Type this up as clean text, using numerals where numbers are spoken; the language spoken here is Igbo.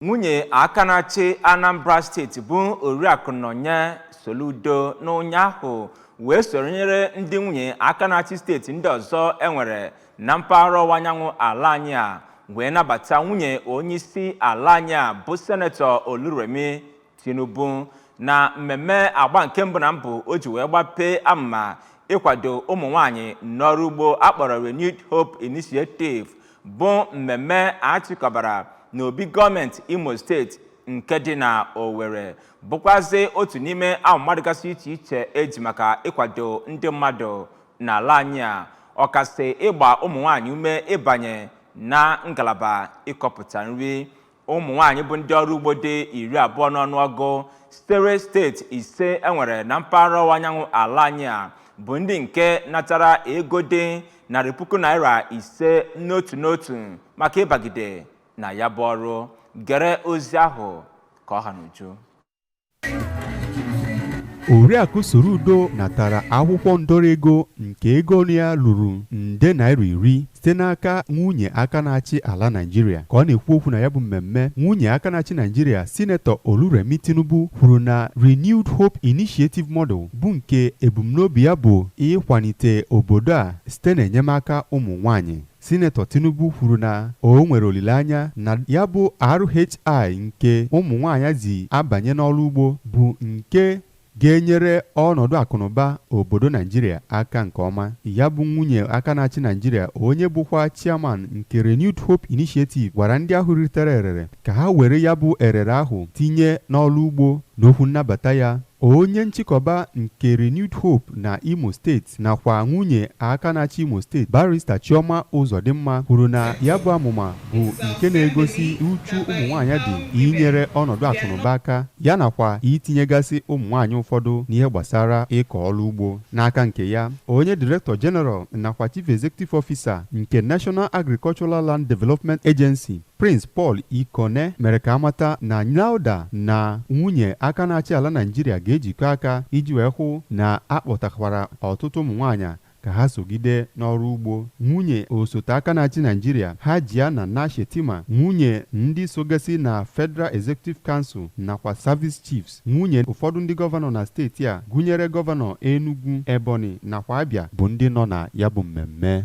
Nwunye aka na-achị Anambra Steeti bụ Oriakụ Nonye Soludo n'ụnyaahụ wee sonyere ndị nwunye aka na-achị steeti ndị ọzọ enwere na mpaghara ọwụwa anyanwụ ala anyị a wee nabata nwunye onyeisi ala anyị a bụ Senetọ Oluremi Tinubu na mmemme agba nke mbụ na mbụ o ji wee gbapee amụma ịkwado ụmụ nwanyị n'ọrụ ugbo akpọrọ Renewed Hope Initiative, bụ mmemme achịkọbara n'obi gọọmenti Imo Steeti nke dị na Owerri, bụkwazị otu n'ime amụma dịgasị iche iche eji maka ịkwado ndị mmadụ n'ala anyị a, ọkasị ịgba ụmụ nwanyị ume ịbanye na ngalaba ịkọpụta nri. Ụmụ nwanyị bụ ndị ọrụ ugbo dị 20 n'ọnụọgụ sitere steeti 5 enwere na mpaghara ọwụwa anyanwụ ala anyị a bụ ndị nke natara ego dị ₦500,000 n'otu n'otu maka ịbagide na ya bụ ọrụ. Gere ozi ahụ ka ọ ha n'uju. Oriakụ Soludo natara akwụkwọ ndọrọ ego nke ego ya ruru nde naira 10 site n'aka nwunye aka na-achị ala Naịjirịa. Ka ọ na-ekwu okwu na ya bụ mmemme, nwunye aka na-achị Naịjirịa, Sinetọ Oluremi Tinubu, kwuru na Renewed Hope Initiative Model bụ nke ebumnobi ya bụ ịkwalite obodo a site n'enyemaka ụmụ nwanyị. Sinetọ Tinubu kwuru na o nwere olileanya na ya bụ RHI nke ụmụ nwanyị ji abanye n'ọrụ ugbo bụ nke ga-enyere ọnọdụ akụnụba obodo Naijiria aka nke ọma. Ya bụ nwunye aka na-achị Naijiria, onye bụkwa chairman nke Renewed Hope Initiative, gwara ndị ahụ ritere erere ka ha were ya bụ erere ahụ tinye n'ọrụ ugbo. N'okwu nnabata ya, onye nchịkọba nke Renewed Hope na Imo Steeti nakwa nwunye aka na-achị Imo Steeti, Barrister Chioma Uzodimma, kwuru na ya bụ amụma bụ nke na-egosi uchu ụmụ nwaanyị dị inyere ọnọdụ akụnụba aka, ya nakwa itinyegasị ụmụ nwaanyị ụfọdụ n'ihe gbasara ịkọ ọrụ ugbo. N'aka nke ya, onye Director General nakwa Chief Executive Officer nke National Agricultural Land Development Agency, Prince Paul Ikone, mere ka amata na NALDA na nwunye aka na-achị ala Naịjirịa ga-ejikọ aka iji wee hụ na akpọtakwara ọtụtụ ụmụ nwaanyị ka ha sogide n'ọrụ ugbo. Nwunye osote aka na-achị Naịjirịa, Hajia Nana Shettima, nwunye ndị sogasị na Federal Executive Council nakwa Service Chiefs, nwunye ụfọdụ ndị gọvanọ na steeti a, gụnyere gọvanọ Enugu, Ebonyi nakwa Abia, bụ ndị nọ na ya bụ mmemme.